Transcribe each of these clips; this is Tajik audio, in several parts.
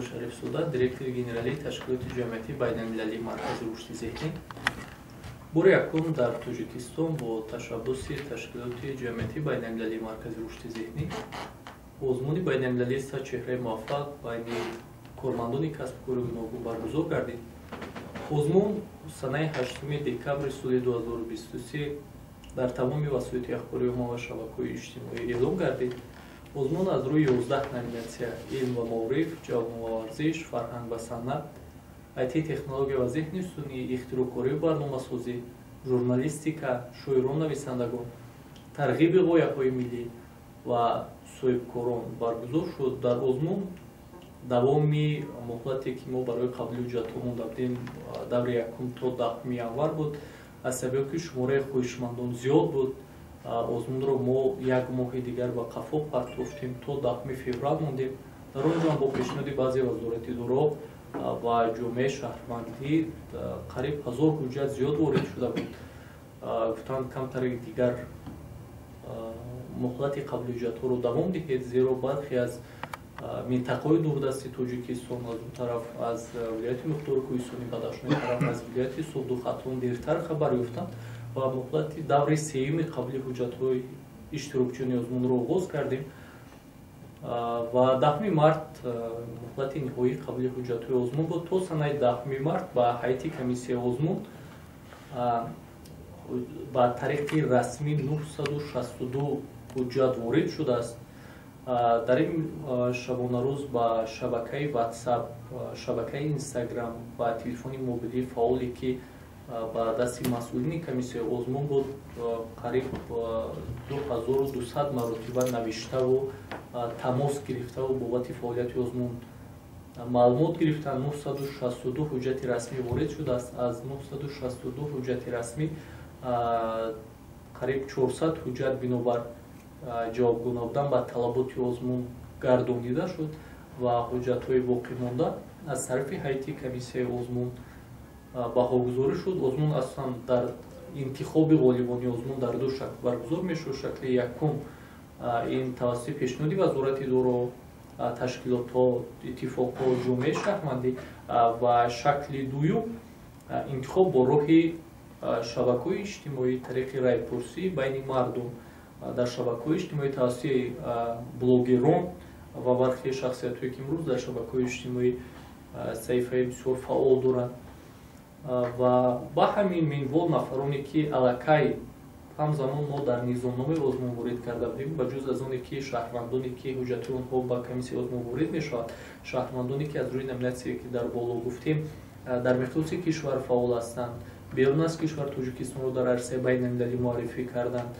Абдулло Шарифзода, директори генералии ташкилоти ҷамъиятии байналмилалии Маркази рушди зеҳнӣ. Бори якум дар Тоҷикистон бо ташаббуси ташкилоти ҷамъиятии байналмилалии Маркази рушди зеҳнӣ озмуни байналмилалии 100 чеҳраи муваффақ байни кормандони касбу кори гуногун баргузор гардид. Озмун санаи 8 декабри соли 2023 дар тамоми васоити ахбори омма ва шабакаҳои иҷтимоӣ эълон гардид. Озмун аз рӯи 11 номинатсия: илм ва маориф, ҷавонон ва варзиш, фарҳанг ва санъат, IT, технология ва зеҳни сунъӣ, ихтироъкорию барномасозӣ, журналистика, шоирон, нависандагон, тарғиби ғояҳои миллӣ ва соҳибкорон баргузор шуд. Дар озмун давоми муҳлате, ки мо барои қабули ҳуҷҷатҳо монда будем, даври якум то 10 январ буд. Аз сабаби ки шумораи хоҳишмандон зиёд буд, озмунро мо як моҳи дигар ба қафо партофтем, то 10 феврал мондем. Дар он ҷо бо пешниҳоди баъзе вазорати дуро ва ҷомеаи шаҳрвандӣ қариб 1000 ҳуҷҷат зиёд ворид шуда буд. Гуфтанд, камтари дигар муҳлати қабули ҳуҷҷатҳоро давом диҳед, зеро бархе аз минтақаҳои дурдасти Тоҷикистон, аз он тараф аз вилояти Мухтори Кӯҳистони Бадахшон, тараф аз вилояти Суғду Хатлон дертар хабар ёфтанд ва муҳлати даври сеюми қабули ҳуҷҷатҳои иштирокчиёни озмунро оғоз кардем ва 10 март муҳлати ниҳоии қабули ҳуҷҷатҳои озмун буд. То санаи 10 март ба ҳайати комиссияи озмун ба тариқи расмӣ 962 ҳуҷҷат ворид шудааст. Дар ин шабонарӯз ба шабакаи WhatsApp, шабакаи Instagram ва телефони мобилии фаъоле, ки ба дасти масъулини комиссияи озмун буд, қариб 2200 маротиба навиштаву тамос гирифтаву бобати фаъолияти озмун маълумот гирифтанд. 962 ҳуҷҷати расмӣ ворид шудааст. Аз 962 ҳуҷҷати расмӣ қариб 400 ҳуҷҷат бинобар ҷавобгӯ набудан ба талаботи озмун гардонида шуд ва ҳуҷҷатҳои боқимонда аз тарафи ҳайати комиссияи озмун баҳогузорӣ шуд. Озмун асосан дар интихоби ғолибони озмун дар ду шакл баргузор мешуд. Шакли якум ин тавассути пешниҳоди вазорати дуро, ташкилотҳо, иттифоқҳо, ҷомеаи шаҳрвандӣ ва шакли дуюм интихоб бо роҳи шабакаҳои иҷтимоӣ, тариқи райпурсӣ байни мардум дар шабакаҳои иҷтимоӣ тавассути блогерон ва бархе шахсиятҳое, ки имрӯз дар шабакаҳои иҷтимоӣ саҳифаи бисёр фаъол доранд ва ба ҳамин минвол нафароне, ки аллакай ҳамзамон мо дар низомномаи озмун ворид карда будем, ба ҷуз аз оне ки шаҳрвандоне, ки ҳуҷҷатҳои онҳо ба комиссияи озмун ворид мешавад, шаҳрвандоне, ки аз рӯи номинатсие, ки дар боло гуфтем, дар миқёси кишвар фаъол ҳастанд, берун аз кишвар Тоҷикистонро дар арсаи байналмилалӣ муаррифӣ карданд,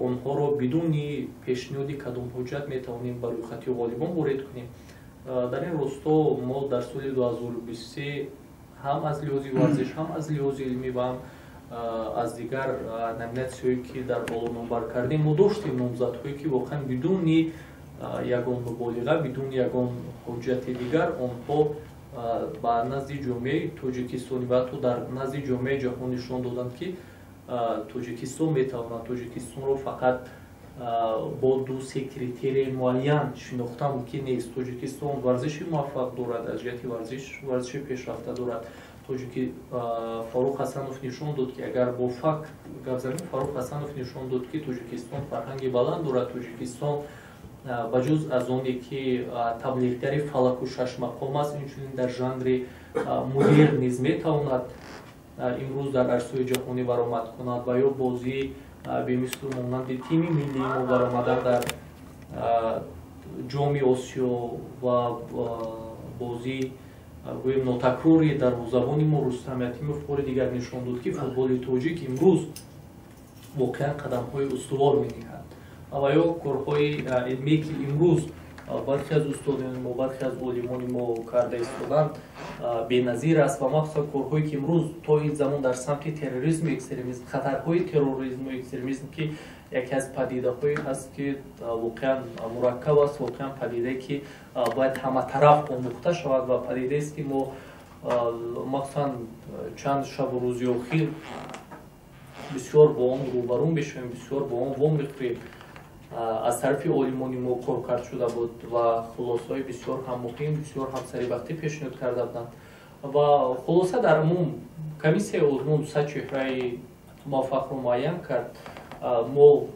онҳоро бидуни пешниҳоди кадом ҳуҷҷат метавонем ба рӯйхати ғолибон ворид кунем. Дар ин росто мо дар соли 2023 ҳам аз лиҳози варзиш, ҳам аз лиҳози илмӣ ва ҳам аз дигар номинатсияҳое, ки дар боло номбар кардем, мо доштем номзадҳое, ки воқеан бидуни ягон муболиға, бидуни ягон ҳуҷҷати дигар онҳо ба назди ҷомеаи тоҷикистонӣ ва ҳатто дар назди ҷомеаи ҷаҳон нишон доданд, ки Тоҷикистон метавонад. Тоҷикистонро фақат бо ду-се критерияи муайян шинохта мумкин нест. Тоҷикистон варзиши муваффақ дорад, аз ҷиҳати варзиш варзиши пешрафта дорад. Тоҷики Фаррух Ҳасанов нишон дод, ки агар бо факт гап занем, Фаррух Ҳасанов нишон дод, ки Тоҷикистон фарҳанги баланд дорад. Тоҷикистон ба ҷуз аз оне ки таблиғгари фалаку шашмақом аст, инчунин дар жанри модерн низ метавонад имрӯз дар арсаҳои ҷаҳонӣ баромад кунад ва ё бозии бемислу монанди тими миллии мо баромадан дар Ҷоми Осиё ва бозии, гӯем, нотакрори дарвозабони мо Рустам Ятимов бори дигар нишон дод, ки футболи тоҷик имрӯз воқеан қадамҳои устувор мениҳад ва ё корҳои илмие, ки имрӯз бархе аз устодони мо, бархе аз олимони мо карда истоданд, беназир аст ва махсусан корҳое, ки имрӯз то ин замон дар самти терроризму экстремизм, хатарҳои терроризму экстремизм, ки яке аз падидаҳое ҳаст, ки воқеан мураккаб аст, воқеан падидае, ки бояд ҳаматараф омӯхта шавад ва падидаест, ки мо махсусан чанд шабу рӯзи охир бисёр бо он рӯбарӯ мешавем, бисёр бо он вомехӯрем. аз тарафи олимони мо коркард шуда буд ва хулосаҳои бисёр ҳам муҳим, бисёр ҳам саривақтӣ пешниҳод карда буданд. Ва хулоса дар умум комиссияи озмун 100 чеҳраи муваффақро муайян кард. Мо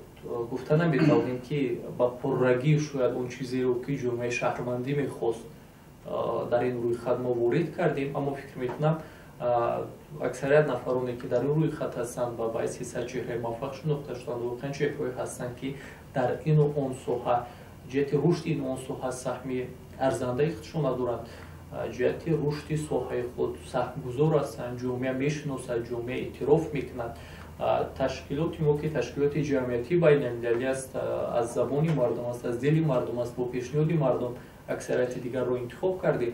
гуфта наметавонем, ки ба пуррагӣ шояд он чизеро, ки ҷомеаи шаҳрвандӣ мехост, дар ин рӯйхат мо ворид кардем, аммо фикр мекунам аксарият нафароне, ки дар ин рӯйхат ҳастанд ва ба ҳайси 100 чеҳраи муваффақ шинохта шуданд, воқеан чеҳраҳое ҳастанд, ки дар ину он соҳа, ҷиҳати рушди ину он соҳа саҳми арзандаи худшона доранд, ҷиҳати рушди соҳаи худ саҳмгузор ҳастанд, ҷомеа мешиносад, ҷомеа эътироф мекунад. Ташкилоти мо, ки ташкилоти ҷамъиятии байналмилалӣ аст, аз забони мардум аст, аз дили мардум аст, бо пешниҳоди мардум аксарияти дигарро интихоб кардем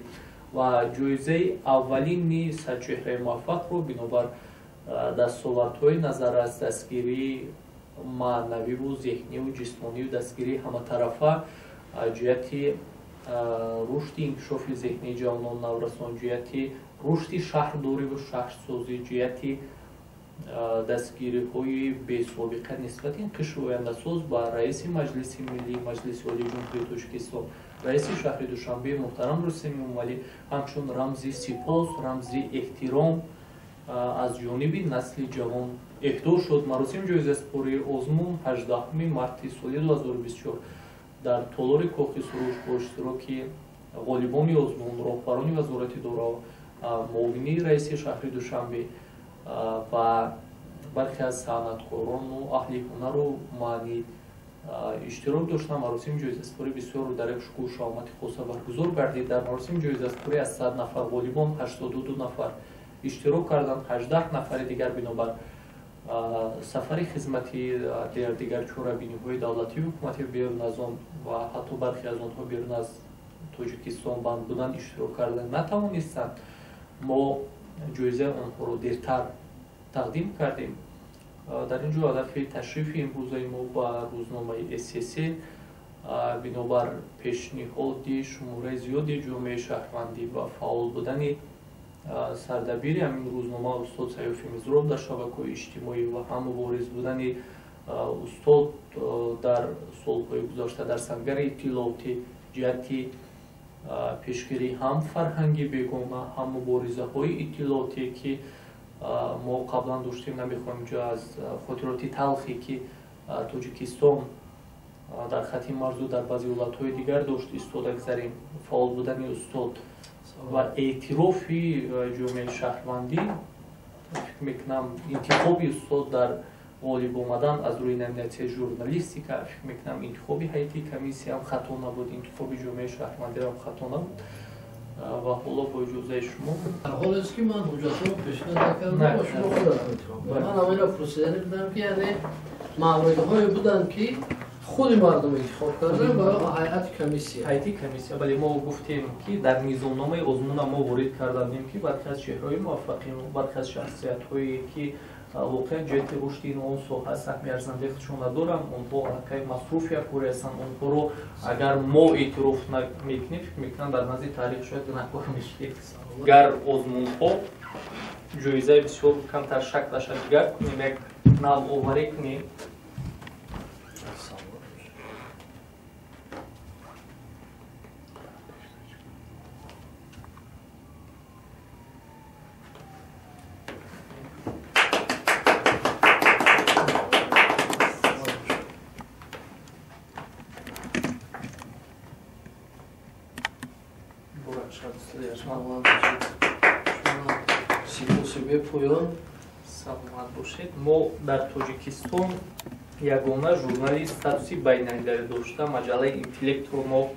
ва ҷоизаи аввалини 100 чеҳраи муваффақро бинобар дастовардҳои назаррас, дастгирии маънавиву зеҳниву ҷисмонию дастгирии ҳаматарафа ҷиҳати рушди инкишофи зеҳнии ҷавонон наврасон, ҷиҳати рушди шаҳрдориву шаҳрсозӣ, ҷиҳати дастгириҳои бесобиқа нисбати ин қишри ояндасоз ба раиси Маҷлиси Миллӣ, Маҷлиси Олии Ҷумҳурии Тоҷикистон, раиси шаҳри Душанбе муҳтарам Рустам Эмомалӣ ҳамчун рамзи сипос, рамзи эҳтиром аз ҷониби насли ҷавон эҳдо шуд. Маросими ҷоизаспории озмун 18 марти соли 2024 дар толори Кохи Суруш бо иштироки ғолибони озмун, роҳбарони вазорати дорао, муовини раиси шаҳри Душанбе ва бархе аз санъаткорону аҳли ҳунару маъни иштирок доштанд. Маросими ҷоизаспорӣ бисёр дар як шукӯҳу шаҳомати хоса баргузор гардид. Дар маросими ҷоизаспорӣ аз 100 нафар ғолибон 82 нафар иштирок карданд, 18 нафари дигар бинобар сафари хизматӣ дар дигар чорабиниҳои давлатию ҳукуматӣ берун аз он ва ҳатто бархе аз онҳо берун аз Тоҷикистон банд будан иштирок карда натавонистанд. Мо ҷоизаи онҳоро дертар тақдим кардем. Дар ин ҷо ҳадафи ташрифи имрӯзаи мо ба рӯзномаи СС бинобар пешниҳоди шумораи зиёди ҷомеаи шаҳрвандӣ ва фаъол будани сардабири ҳамин рӯзнома устод Саёфи Мизроб дар шабакаҳои иҷтимоӣ ва ҳам мубориз будани устод дар солҳои гузашта дар сангари иттилоотӣ ҷиҳати пешгирӣ ҳам фарҳанги бегона, ҳам муборизаҳои иттилоотӣ, ки мо қаблан доштем, намехоҳем инҷо аз хотироти талхе, ки Тоҷикистон дар хати марзу дар баъзе ҳолатҳои дигар дошт, истода гузарем. Фаъол будани устод ва эътирофи ҷомеаи шаҳрвандӣ, фикр мекунам, интихоби устод дар ғолиб омадан аз рӯи номинатсияи журналистика, фикр мекунам, интихоби ҳайати комиссия ҳам хато набуд, интихоби ҷомеаи шаҳрвандиам хато набуд. Ва ҳоло бо иҷозаи шумо, дар ҳолест ки ман ҳуҷҷатҳоро пешниҳод накардам ва шумо худатон интихоб. Ман ҳаминро пурсидани будам, ки яъне мавридҳое буданд, ки худи мардум интихоб карданд ва ҳайати комиссия. Ҳайати комиссия, бале, мо гуфтем, ки дар низомномаи озмуна мо ворид карда будем, ки бархе аз чеҳраҳои муваффақи мо, бархе аз шахсиятҳое, ки воқеан ҷиҳати рушди ин он соҳа саҳми арзандаи худшон надоранд, онҳо аллакай масруфи як кори ҳастанд. Онҳоро агар мо эътироф мекунем, фикр мекунам, дар назди таърих шояд гунаҳкор мешудем. Гар озмунҳо ҷоизаи бисёр камтар шаклаша дигар кунем, як навоварӣ кунем. Сипоси бепоён. Саломат бошед. Мо дар Тоҷикистон ягона журнали статуси байналмилалӣ дошта, маҷаллаи Интеллектро мо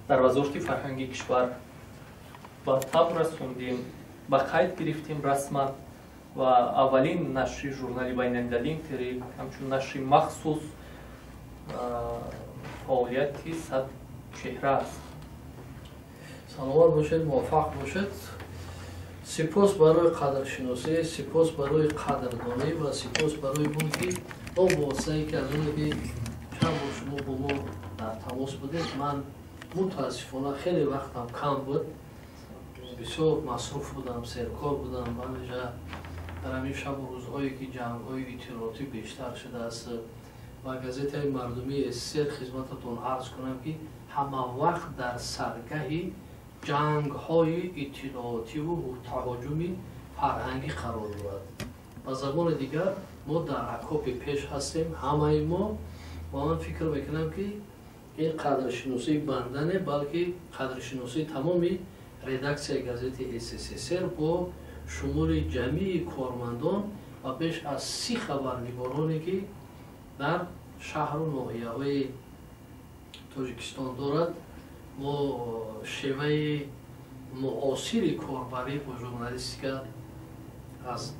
дар вазорати фарҳанги кишвар ба таб расондем, ба қайд гирифтем расман ва аввалин нашри журнали байналмилалии Интеллект ҳамчун нашри махсус фаъолияти 100 чеҳра аст. Саломат бошед, муваффақ бошед. Сипос барои қадршиносӣ, сипос барои қадрдонӣ ва сипос барои он ки новобастае ки аз оне ки чанд бор шумо бо мо дар тамос будед, ман мутаассифона хеле вақтам кам буд, бисёр масруф будам, серкор будам. Ҳамеша дар ҳамин шабу рӯзҳое ки ҷангҳои иттилоотӣ бештар шудааст Ба газетаи мардумии СССР хизмататон арз кунам, ки ҳама вақт дар саргаҳи ҷангҳои иттилоотиву таҳоҷуми фарҳангӣ қарор дорад. Ба забони дигар, мо дар окопи пеш ҳастем ҳамаи мо, ва ман фикр мекунам, ки ин қадршиносии банда не, балки қадршиносии тамоми редаксияи газети СССР бо шумули ҷамъии кормандон ва беш аз 30 хабарнигороне, ки дар шаҳру ноҳияҳои Тоҷикистон дорад. Мо шеваи муосири корбарӣ бо журналистика аз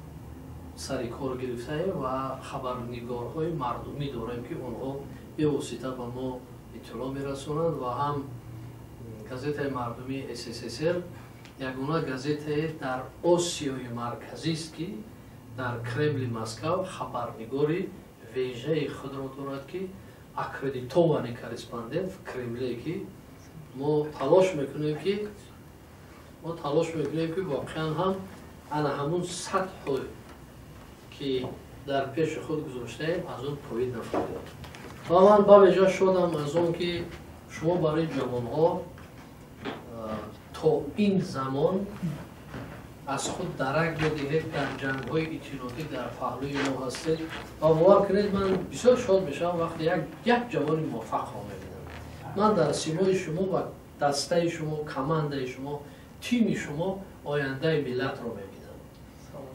сари кор гирифтаем ва хабарнигорҳои мардумӣ дорем, ки онҳо бевосита ба мо иттилоъ мерасонанд. Ва ҳам газетаи мардумии СССР ягона газетае дар Осиёи Марказист, ки дар Кремли Москав хабарнигори вежаи худро дорад, ки аккредитованный корреспондент в Кремле, ки мо талош мекунем, ки воқеан ҳам ана ҳамун сатҳе, ки дар пеши худ гузоштаем, аз он поин нафурем. Ва ман бавежа шодам аз он, ки шумо барои ҷавонҳо то ин замон аз худ дарак медиҳед, дар ҷангҳои иттилоотӣ дар паҳлӯи мо ҳастед. Ва бовар кунед, ман бисёр шод мешавам, вақте як ҷавони муваффақро мебинам. Ман дар симои шумо ва дастаи шумо, командаи шумо, тими шумо ояндаи миллатро мебинам.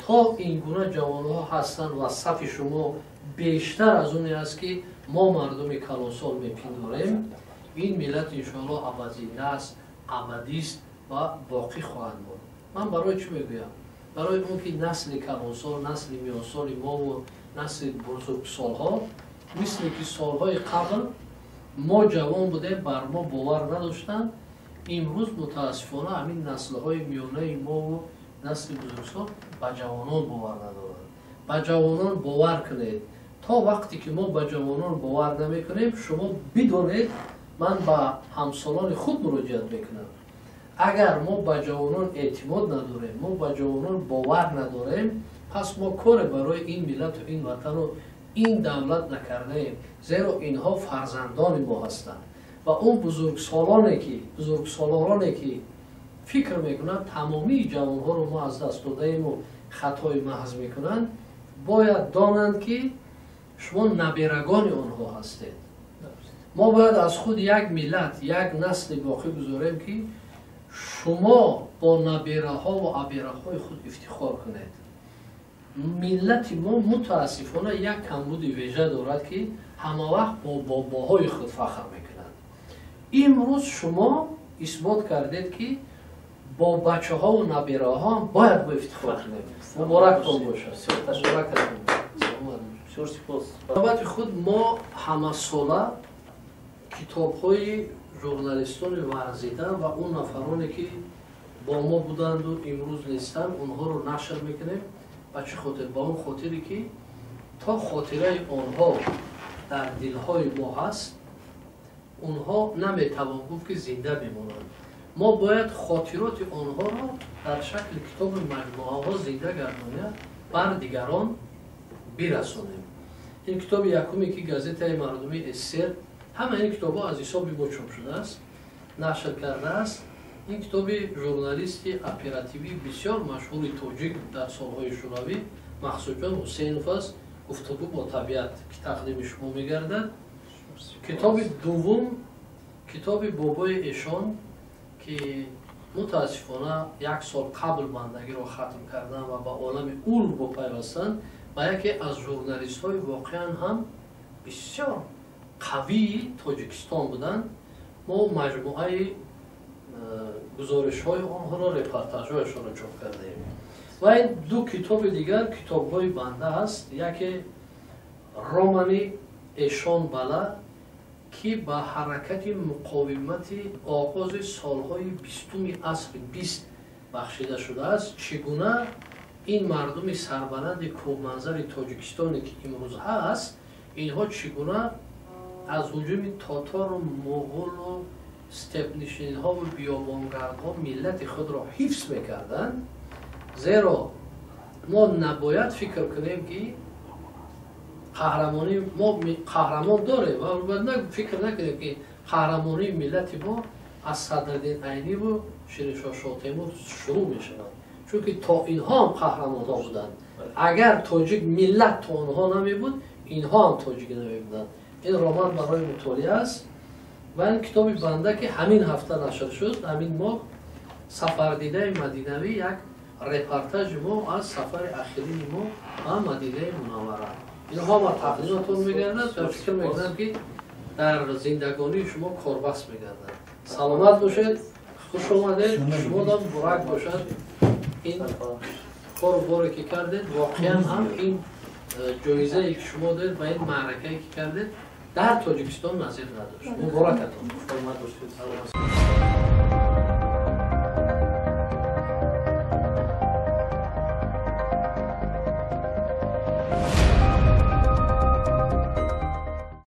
То ин гуна ҷавонҳо ҳастанд ва сафи шумо бештар аз оне аст, ки мо мардуми калонсол мепиндорем, ин миллат иншоалло абадзинда аст, абадист ва боқӣ хоҳад монд. Ман барои чӣ мегӯям? Барои он ки насли калонсол, насли миёнсоли мову насли бузургсолҳо, мисле ки солҳои қабл мо ҷавон будем, бар мо бовар надоштанд, имрӯз мутаассифона ҳамин наслҳои миёнаи мову насли бузургсол ба ҷавонон бовар надоранд. Ба ҷавонон бовар кунед. То вақте ки мо ба ҷавонон бовар намекунем, шумо бидонед, ман ба ҳамсолони худ муроҷиат мекунам, агар мо ба ҷавонон эътимод надорем, мо ба ҷавонон бовар надорем, пас мо коре барои ин миллату ин ватану ин давлат накардаем, зеро инҳо фарзандони мо ҳастанд. Ва он бузургсолороне, ки фикр мекунанд, тамомии ҷавонҳоро мо аз даст додаему хатои маҳз мекунанд, бояд донанд, ки шумо наберагони онҳо ҳастед. Мо бояд аз худ як миллат, як насли боқӣ гузорем, ки шумо бо набераҳо ва абераҳои худ ифтихор кунед. Миллати мо мутаассифона як камбуди вежа дорад, ки ҳамавақт бо бобоҳои худ фахр мекунанд. Имрӯз шумо исбот кардед, ки бо бачаҳову набераҳо бояд бо ифтихор кунем. Муборактон бошад. Навбати худ мо ҳамасола китобҳои журналистони варзида ва он нафароне, ки бо мо буданду имрӯз нестанд, онҳоро нашр мекунем. Ба чӣ хотир? Ба он хотире, ки то хотираи онҳо дар дилҳои мо ҳаст, онҳо наметавон гуфт, ки зинда мемонанд. Мо бояд хотироти онҳоро дар шакли китоби маҷмӯаҳо зинда гардония, бар дигарон бирасонем. Ин китоби якуме, ки газетаи мардумии СССР, ҳама ин китобҳо аз ҳисоби мо чоп шудааст, нашр кардааст. Ин китоби журналисти оперативии бисёр машҳури тоҷик дар солҳои шӯравӣ Мақсудҷон Ҳусейнов аст, «Гуфтугӯ бо табиат», ки тақдими шумо мегардад. Китоби дуввум китоби бобои эшон, ки мутаассифона як сол қабл бандагиро хатм кардан ва ба олами улву пайвастанд, ба яке аз журналистҳои воқеан ҳам бисёр қавии Тоҷикистон буданд. Мо маҷмӯаи гузоришҳои онҳоро, репортажҳояшонро чоп кардаем. Ва ин ду китоби дигар китобҳои банда аст. Яке романи Эшон Бала, ки ба ҳаракати муқовимати оғози солҳои 20-уми асри 20 бахшида шудааст, чӣ гуна ин мардуми сарбаланди кӯҳманзари Тоҷикистоне, ки имрӯз ҳаст, инҳо чӣ гуна аз ҳуҷуми тотору муғулу степнишинҳову биёбонгардҳо миллати худро ҳифз мекарданд. Зеро мо набояд фикр кунем, ки Қаҳрамонии мо, қаҳрамон дорем ва бояд фикр накунем, ки қаҳрамонии миллати мо аз Садриддин Айниву Шириншоҳ Шоҳтемур шурӯъ мешавад, чунки то инҳо ҳам қаҳрамонҳо буданд. Агар тоҷик миллат то онҳо намебуд, инҳо ҳам тоҷик намебуданд. Ин роман барои мутолиа аст ва ин китоби банда, ки ҳамин ҳафта нашр шуд, ҳамин моҳ, «Сафардидаи мадинавӣ», як репортажи мо аз сафари ахирини мо ба Мадинаи Мунаввара. Инҳо ма тақдиматон мегардад ва фикр мекунам, ки дар зиндагонии шумо корбаст мегардад. Саломат бошед, хуш омадед, шумодам муборак бошад. Ин кору боре ки кардед, воқеан ҳам ин ҷоизае ки шумо доред ва ин маъракае ки кардед, дар Тоҷикистон назир надошт. Муборакатон. Саломат бошед.